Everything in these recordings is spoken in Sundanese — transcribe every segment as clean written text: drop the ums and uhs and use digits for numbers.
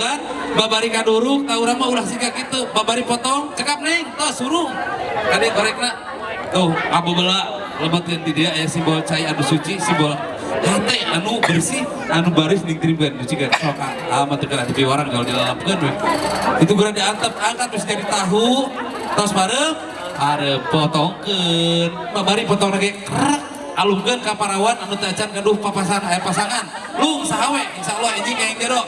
Kan babari kaduruk tah urang mah ulah siga kitu. Babari potong, cekap, Neng, tos surung. Kade korekna. Tuh, kabeula lebetkeun di dia aya simbol cai anu suci, simbol hate anu bersih, anu baris ning trimkeun suci kan. Sok ah mah teu kena orang kalau dilalapkeun we. Itu geura diantep, angkat terus jadi tahu. Tos bareng, arep potongkeun. Babari potong lagi, krek, alungkeun ka parawan anu teu acan gaduh papasan aya pasangan. Lung saha we, insyaallah enjing kenging jodoh.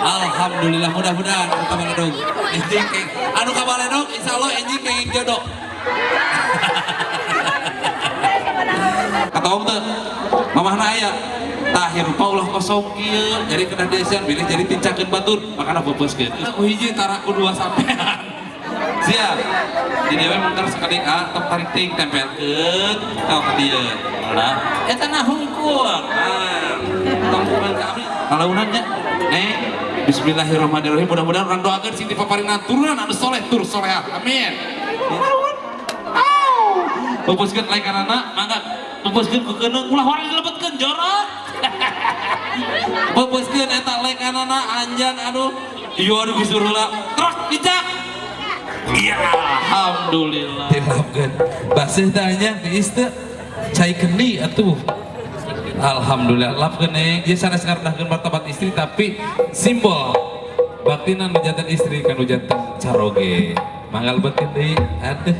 Alhamdulillah, mudah-mudahan anu kabaledog. Enjing keng anu kabaledog insyaallah enjing kenging jodoh. Kata om teu, mamahna aya. Tah hirup ulah kosong kieu, jadi kena desian bilih jadi tincakeun batur, makana peupeuskeun. Ku hiji tara ku dua sampean. Siap. Jadi we mungker sakedik ah, tong tarik ting tempelkeun tong ka dieu. Lah, eta na hungkul. Nah, tong bukan ka abdi. Lalaunan nya. Neng, bismillahirrahmanirrahim. Mudah-mudahan urang doakeun sing dipaparinan turunan anu soleh tur solehah. Amin. Pupuskeun laikanana, mangga pupuskeun ku keuneung, ulah warang dilebetkeun jorok. Pupuskeun eta laikanana anjan aduh. Ieu aduh geus heula. Trok dicak. Iya, alhamdulillah. Dilapkeun. Baseuh teh nya tiis teu? Cai kendi atuh. Alhamdulillah, lapkeun, Neng. Ieu sanes ngarendahkeun martabat istri, tapi simbol baktina nu janten istri kanu janten caroge. Mangga lebetkeun deui. Aduh.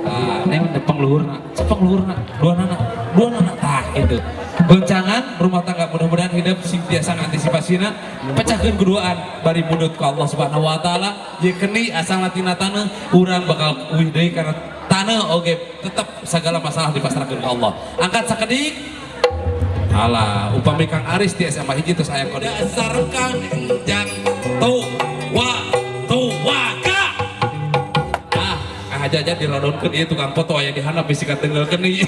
Ah, neng nepang luhurna, cepeng luhurna, dua nana, dua nana, tah itu. Goncangan rumah tangga mudah-mudahan hidup sing tiasa ngantisipasina, pecahkeun keduaan bari mundut ku Allah Subhanahu wa taala. Ye kendi asalna tina taneuh, urang bakal uih deui karena taneuh oge tetep segala masalah dipasrahkeun ka Allah. Angkat sakedik. Alah, upami Kang Aris di SMA hiji terus aya kode. Dasar Kang Jang tua tua ka. Ah, aja aja dirodonkeun ieu tukang foto aya di handap bisi katenggel keuni.